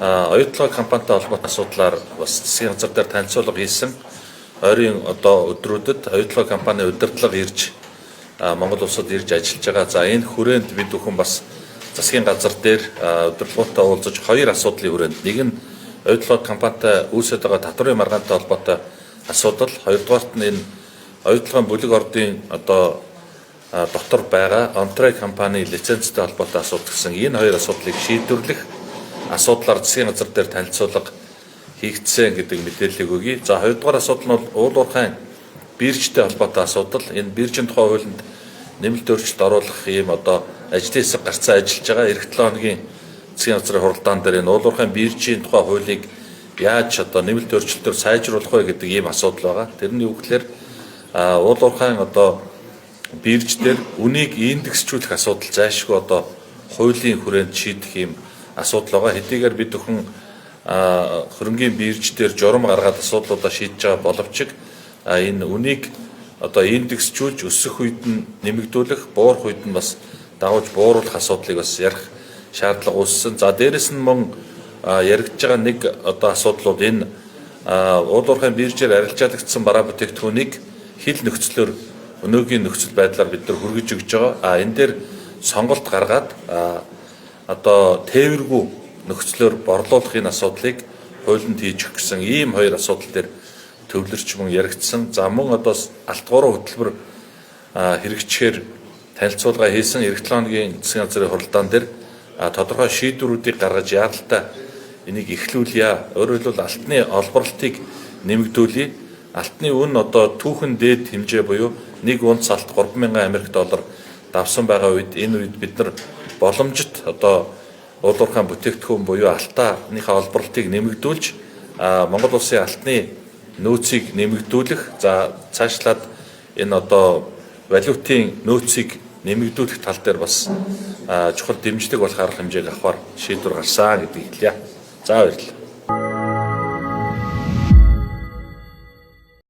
Оюутлогын компанитай холбоотой асуудлаар бас засгийн газар дээр танилцуулга хийсэн. Ойрын одоо өдрүүдэд оюутлогын компани удирдлага ирж Монгол улсад ирж ажиллаж байгаа. За, энэ хүрээнд бид бүхэн бас засгийн газар дээр удирдлагуудтай уулзаж хоёр асуудлын хүрээнд, нэг нь оюутлогын компанитай үүсээд байгаа татварын маргаантай холбоотой асуудал, хоёрдугаарт нь энэ оюутлогын бүлэг ордын одоо дотор байгаа Онтрей компани лицензтэй холбоотой асуудал гэсэн энэ хоёр асуудлыг шийдвэрлэх асуудлаар засгийн газар дээр танилцуулга хийгдсэн гэдэг мэдээллийг өгье. За, хоёрдугаар асуудал нь бол уулуурхайн биржтэй холбоотой асуудал. Энэ биржийн тухай хуулинд нэмэлт өөрчлөлт оруулах ийм одоо ажлын хэсэг гарцаа ажиллаж байгаа. Ирэх 7 хоногийн засгийн газрын хуралдаан дээр энэ уулуурхайн биржийн тухай хуулийг яаж одоо нэмэлт өөрчлөлтөөр сайжруулах вэ гэдэг ийм асуудал байгаа. Тэр нь юу гэхээр уулуурхайн одоо бирж дээр үнийг индексжүүлэх асуудал зайлшгүй одоо хуулийн хүрээнд шийдэх ийм асуудал байгаа. Хэдийгээр бид бүхэн хөрөнгийн бирж дээр журам гаргаад асуудлуудаа шийдэж байгаа боловч энэ үнийг одоо индексжүүлж өсөх үед нь нэмэгдүүлэх, буурах үед нь бас дагуулж бууруулах асуудлыг бас ярих шаардлага үүссэн. За, дээрэс нь мөн яригдж байгаа нэг одоо асуудлууд энэ уулуурхайн биржээр арилжаалагдсан бараа бүтээгдэхүүнийг хил нөхцлөөр өнөөгийн нөхцөл байдлаар бид нар хүргэж өгч байгаа. А энэ дээр сонголт гаргаад одоо тээвэргүй нөхцлөөр борлуулах энэ асуудлыг хуулинд хийж өгөх гэсэн ийм хоёр асуудал дээр төвлөрч мөн яригдсан. За, мөн одоо алт гурван хөтөлбөр хэрэгжихээр танилцуулга хийсэн. Ирэх 7 хоногийн засгийн газрын хуралдаан дээр тодорхой шийдвэрүүдийг гаргаж яаралтай энийг эхлүүлье. Өөрөөр хэлбэл, алтны олборлолтыг нэмэгдүүлье. Алтны үн одоо түүхэн дээд хэмжээ буюу нэг унц алт 3000 Америк доллар давсан байгаа үед, энэ үед бид нар боломжит одоо уулуурхайн бүтээгдэхүүн буюу алтааныхаа олборлолтыг нэмэгдүүлж, Монгол улсын алтны нөөцийг нэмэгдүүлэх, за, цаашлаад энэ одоо валютын нөөцийг нэмэгдүүлэх тал дээр бас чухал дэмжлэг болох арга хэмжээг авахар шийдвэр гарсан гэдгийг хэлье. За, баярлалаа.